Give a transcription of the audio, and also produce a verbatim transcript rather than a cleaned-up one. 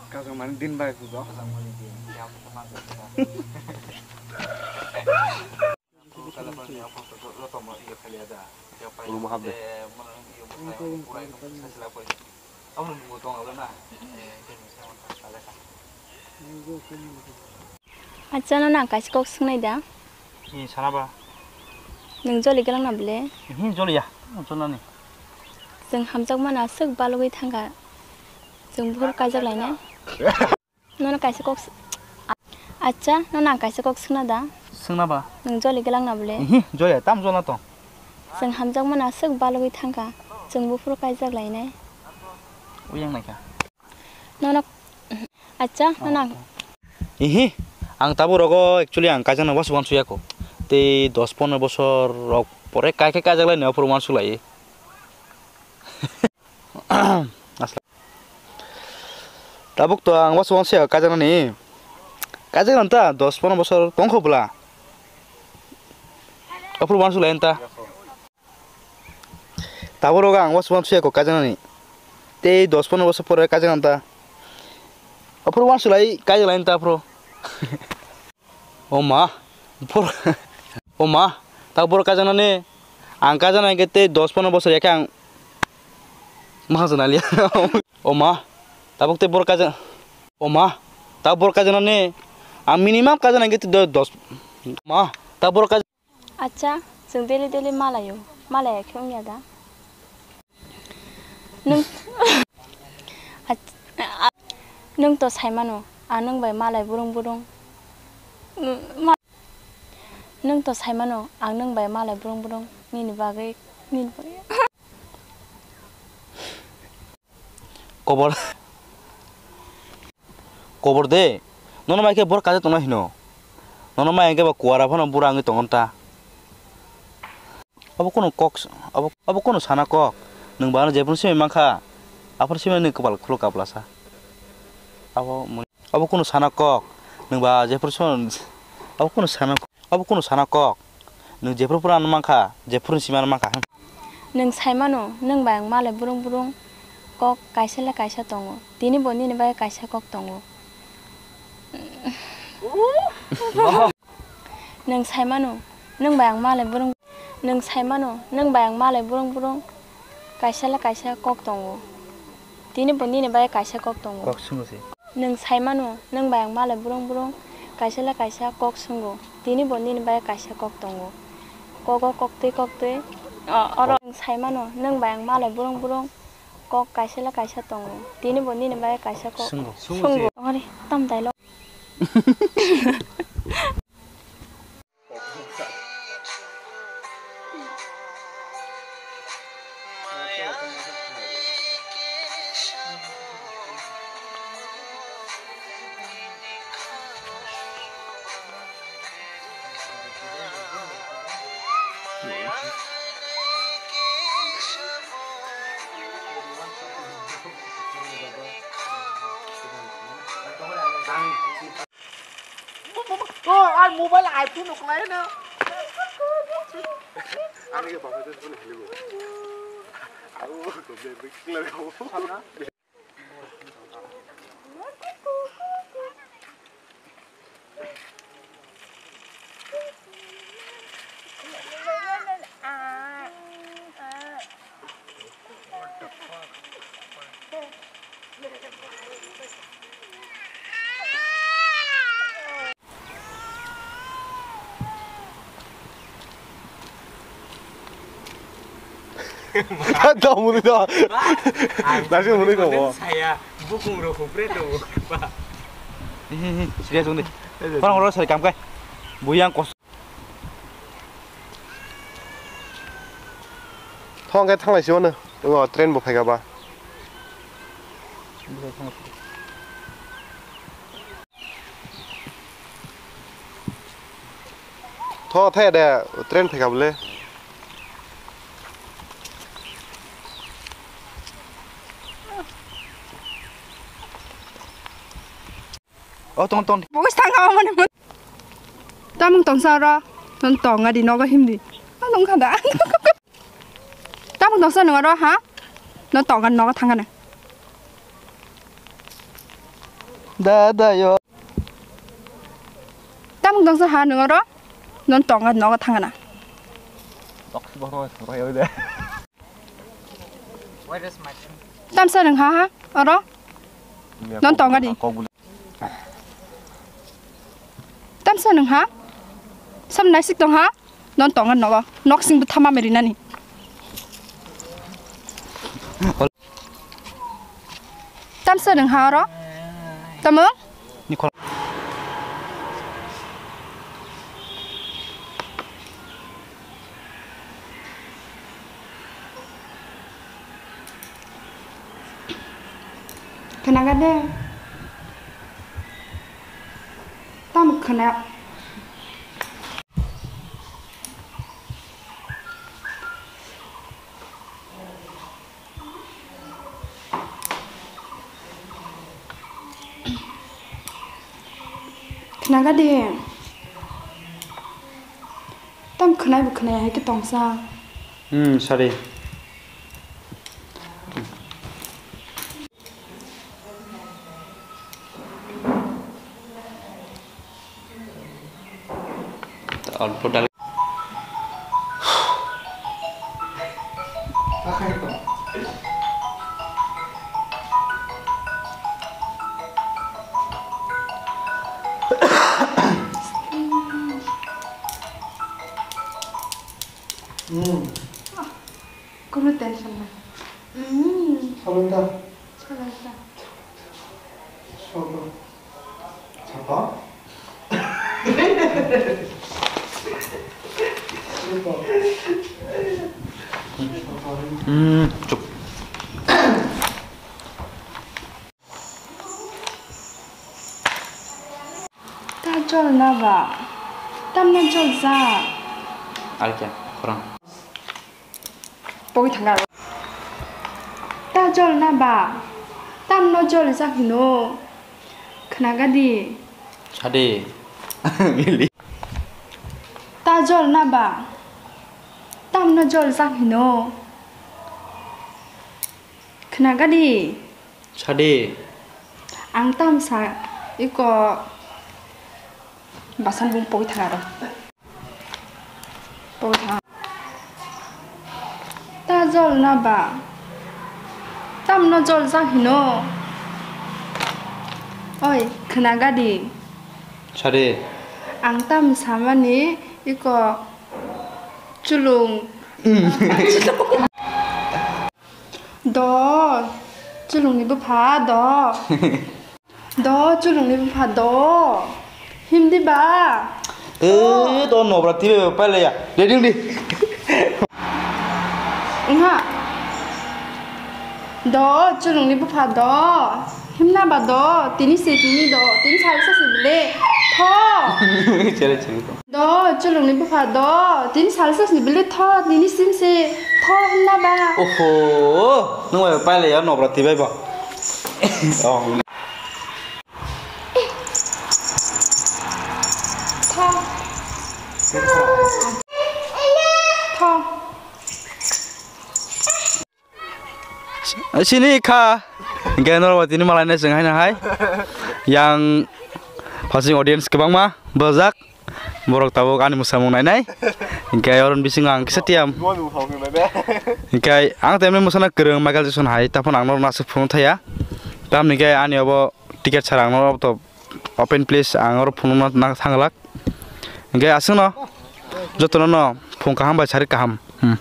Kajang mani din bai hugo. Room habde. Acha, nono ang kaisa kok swngnai da? Hi sana ba? Nwng joli gwlangna bwle? Hi joli ya, jolnani. Chwng hamjakmano aswk balugwi thangkha, chwng buphuru kaijak lainai. Nono kaisa kok s-, acha, nono ang kaisa kok swngna da? Swngna ba? Nwng joli gwlangna bwle? Hi, joya, tam jolna tong? Chwng hamjakmano aswk balugwi thangkha, chwng buphuru kaijak lainai. Uyang naikha. Nono, acha, nono ang. Ihi, ang tabuk rogo actually ang kaijakna wansuk wansuk yako. Tei dos pondro bosor rok pore kaikhe kaijaklai ni aphuru wansuk lai. Asla. Tabuk to ang wansuk wansuk yako kaijaknani. Kaijakna ta dos pondro bosor tongkho bwla. Aphuru wansuk lai ta. Tabuk rogo ang wansuk wansuk yako kaijaknani. Tei dos pondro bosor pore kaijakna ta. Aphuru wansuk lai, kaijak lai ta aphuru. O ma, bor-, o ma, tabuk borok kaijaknani. Ang kaijakna hingke tei dos pondro bosor yakhe ang maha jana liya. O ma, tabuk tei borok kaijak, o ma, tabuk borok kaijaknani. Ang minimum kaijakna hingke tei do-, dos, ma, tabuk borok kaijak. Acha, chwng daily daily malaio, malaya khe wngya da? Nwng, ach-, a-, nwng to sai mano, ang nwng bai malai burung burung. Nwng ma-, nwng to sai mano, ang nwng bai malai burung burung, nini bagwi, nini bagwi. Kobor. Kobor de. Nono mai khe borok kaisa tongna hino. Nono mai hwnkhe ba kuara phano bura wngwi tongo ta. Abo kunu kok s-, abo, abo kunu sana kok. Nwng ba ano jephuru simi mankha. Aphuru simi nwng kwpal khuluk kaplasa. Abo muni. Abo kunu sana kok. Nwng ba jephuru simi, abo kunu sana kok. Abo kunu sana kok. Nwng jephuru phuru ano mankha, jephuru simi ano mankha. Nwng sai mano, nwng bai ang malai burung burung kok kaisa le kaisa tongo. Tini bo nini bai kaisa kok tongo. Nwng sai mano, nwng bai ang malai burung, nwng sai mano, nwng bai ang malai burung burung kaisa le kaisa kok tongo. Tini bo nini bai kaisa kok tongo. Kok swngo se. Nwng sai mano, nwng bai ang malai burung burung kaisa le kaisa kok swngo. Tini bo nini bai kaisa kok tongo. Kogo koktwi koktwi, o, oro nwng sai mano, nwng bai ang malai burung burung kok kaisa le kaisa tongo. Tini bo nini bai kaisa kok swngo. Swngo. Ori, tam dailo. Oh, ar mobile iPhone uklai na. Ani ke bapak itu pun hello. Aku goblok big killer kamu. Tong muni to. Nasi muni ko. Saya bukung ro hupre to. Serious undi. Orang orang sari kam kai. Buyang kos. Thong kai thanglai si mano. Ngo train bo phaika ba. Tho the de train phaika bole. O tong tong. Bugis thang kama mani mun. Tamung tongsa ro. Non tonga di nogo himdi. A nong khada. Tamung tongsa nung ro ha. Non tonga nogo thangana. Dada yo. Tamung tongsa ha nung oro? Non tonga nogo thangana. Tamsa nung ha ha oro? Non tonga di. Tamsa nung ha? Sam naisik tong ha? Non tonga nogo. Nok sing bwtha ma meri nani. Tamsa nung ha oro? Tamo? Khnaga de. Tam khna. Khnaga de. Tam khnai bo khnai hai khe tongsa. Hmm, sorry. Alpo dal. Hmm. Kono tension na. Hmm. Salon ta. Salon ta. Sapa? Hmm, chup. Ta jol na ba? Tamno jol ja? Ar kya? Khorang. Pogwi thangna aro. Ta jol na ba? Tamno jol jak hino? Khnaga di. Sade. Ta jol na ba? Tamno jol jak hino? Khnaga di. Sade. Ang tamsa iko basan bung pogwi thang aro. Pogwi thang. Ta jol na ba? Tamno jol jak hino? Oi, khnaga di. Sade. Ang tamsa mani iko chulung. Do, chulungni bupha, do. Do, chulungni bupha, do. Himdi ba? Eh, do nobra tibe pailaya. Ready di. Wngha. Do, chulungni bupha, do. Himna ba do, tini se tini do, tini salsa se bile. Tho. Chere chere. Do, chulungni bupha do, tini salsa sini bile tho, tini sim se tho hinna ba. Oho, nung bai pailaya nobra tibai ba. Oh. Tho. Tho. Sini kha. Hingke norok tini malai nai chwng haino hai. Yang fasing audience kwbangma bwsajak. Borok tabuk ani mwsamung nainai. Hingke oron bisingo ang kisa tiyam. Hingke ang temne mwsana kwrwng Michael Jackson hai. Taphano ang norok aswk phunuk thaya. Tamni khe ani obo ticket sara ang norok to open place ang oro phunukna nang thanglak. Hingke aswkno jotono no phung kaham bai sari kaham. Hmm.